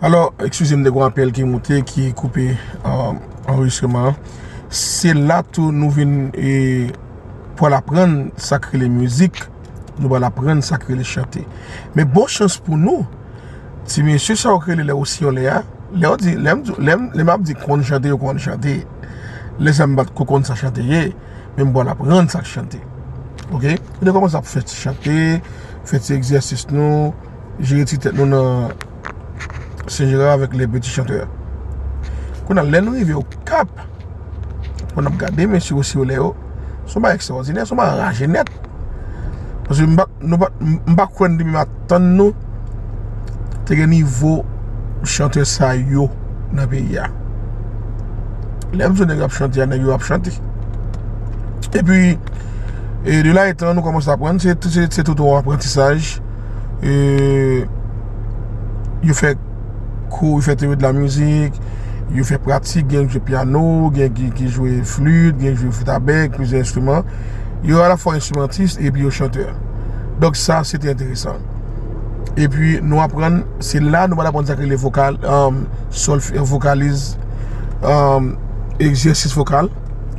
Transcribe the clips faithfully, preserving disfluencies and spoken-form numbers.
Alò, eskize m, te gen yon apèl ki moute, ki koupe, um, anrejistreman an. Se la tou nou vin, e, pral aprann sa k rele mizik. Nou pral aprann sa k rele chante. Men bon chans pou nou, ti mesye sa yo k rele lè osi yon lè a, lè yo di, lè m di, lè m, lè m ap di konn chante, yo konn chante. Lè sa m pa t ko konn sa chante ye, men m pral aprann sa k chante. Oke? Nou te kòmanse ap fè ti chante, fè ti egzèsis nou, jere ti tèt nou nan Sen Jera avèk lè peti chantè. Kounye a, lè nou rive Okap, pou n ap gade mesye osi yo lè yo, se yon bagay ekstraòdinè, se yon bagay anraje nèt. Paske m pa, nou pa, m pa kwè n te menm atann nou te gen nivo chantè sa yo nan peyi a. Lè m di w nèg yo ap chante a, nèg yo ap chante. Epi, e de la etan, nou kòmanse aprann, se, se, se tout yon aprantisaj. E, yo fè kou, yo fè teyori de la mizik, yo fè pratik, gen ki jwe pyano, gen ki, ki jwe flit, gen ki jwe flit a bèk, plizyè enstriman. Yo alafwa enstrimantis epi yo chantè. Donk sa, se te enteresan. Epi nou aprann, se la nou pral aprann sa k rele vokal, um, solf-, vokaliz, um, egzèsis vokal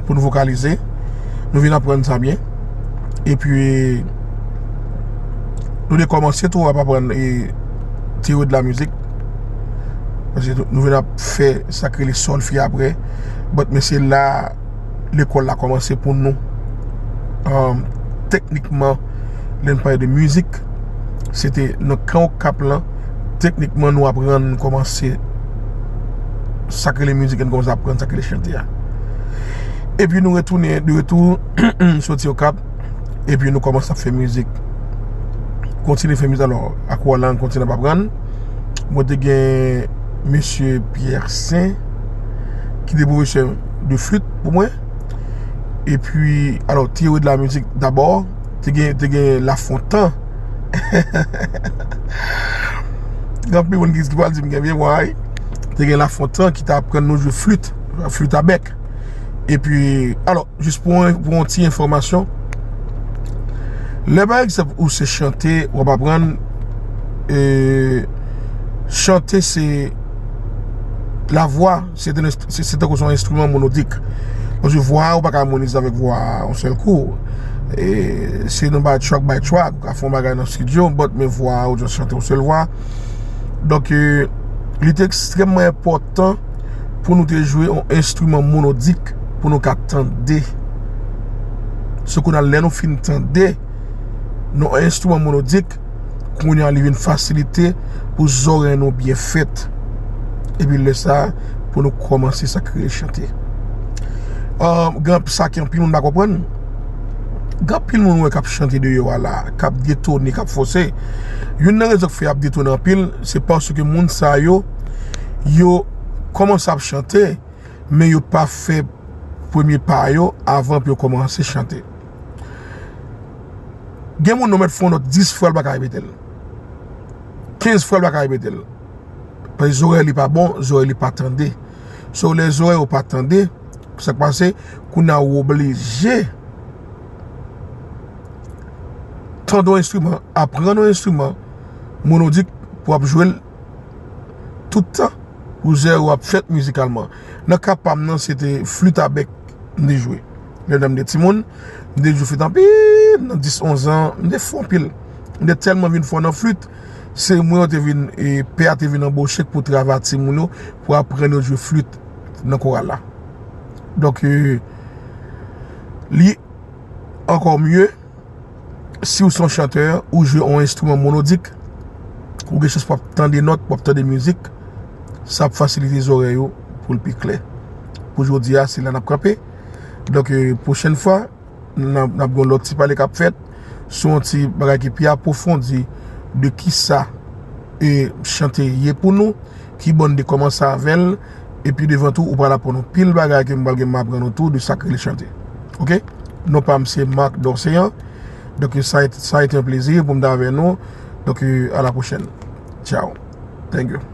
pou nou vokalize. Nou vin aprann sa byen. Epi, nou te kòmanse tou ap aprann, e, teyori de la mizik. Paske nou vin ap fè sa k rele sòlfi apre. But, men se la lekòl la kòmanse pou nou. Um, teknikman, lè n pale de mizik, se te nan kan Okap lan, teknikman nou aprann kòmanse sa k rele mizik, e n kòmanse aprann sa k rele chante a. Epi nou retounen de retou, soti Okap, epi nou kòmanse ap fè mizik. Kontinye fè mizik, alò, ak Roland, kontinye ap aprann. Mwen te gen mesye Pierre Saint, ki te pwofesè de flit pou mwen. Epi, alò, teyori de la mizik dabò, te gen, te gen Lafontan. Gen anpil moun ki, ki pral di m gen vye mwa, wi. Te gen Lafontan ki t aprann nou jwe flit, flit a bèk. Epi, alò, jis pou, pou yon ti enfòmasyon, lè, pa egzanp, ou se chante, w ap aprann, e, chante se lavwa, se te, se, se tankou se yon enstriman monodik. Paske vwa a, ou pa ka amonize avèk vwa a yon sèl kou. E, se nan bay track by track, ou ka fè yon bagay nan estidyo, but men vwa a, ou just chante yon sèl vwa. Donk, e, li te ekstrèmman enpòtan pou nou te jwe yon enstriman monodik pou nou ka tande. Se kounye a, lè nou fin tande nan yon enstriman monodik, kounye a li vin fasilite pou zòrèy nou byen fèt. Epi lè sa a, pou nou kòmanse sa k rele chante. Ah, gen sa ke anpil moun pa konprann. Gen anpil moun wè k ap chante deyò a la, k ap detone, k ap fòse. Youn nan rezon k fè y ap detone anpil, se paske moun sa yo, yo kòmanse ap chante, men yo pa fè premye pa yo avan pou yo kòmanse chante. Gen moun nou mèt fè yon nòt dis fwa, l pa ka repete l. Kenz fwa, l pa ka repete l. Paske zòrèy li pa bon, zòrèy li pa tande. So, lè zòrèy ou pa tande, sa k pase, kounye a ou oblije tande yon enstriman, aprann yon enstriman monodik pou w ap jwe l tout tan, pou zòrèy ou ap fèt mizikalman. Nan ka pa m nan, se te flit a bèk m te jwe. Lè m te timoun, m te jwe flit anpil, nan dis, onz an, m te fò anpil. M te tèlman vin fò nan flit, se mwen yo te vin, e, pè a te vin anboche pou travay timoun yo, pou aprann yo jwe flit nan koral la. Donk, e, li ankò mye, si w se yon chantè, ou jwe yon enstriman monodik, ou gen chans pou w ap tande nòt, pou w ap tande mizik, sa ap fasilite zòrèy ou pou l pi klè. Pou jodi a, se la n ap kanpe. Donk, e, pwochèn fwa, n ap, n ap gen yon lòt ti pale k ap fèt sou yon ti bagay ki pi apwofondi de kisa, e, chante ye pou nou, ki bò n te kòmanse avè l, epi devan tou, ou pral aprann yon pil bagay ke m pral gen m aprann ou tou de sa k rele chante. Oke? Non pa m se Marc Dorcéan. Donk, sa, sa a été un plaisir pou m t avè nou. Donk, à la prochaine. Ciao. Thank you.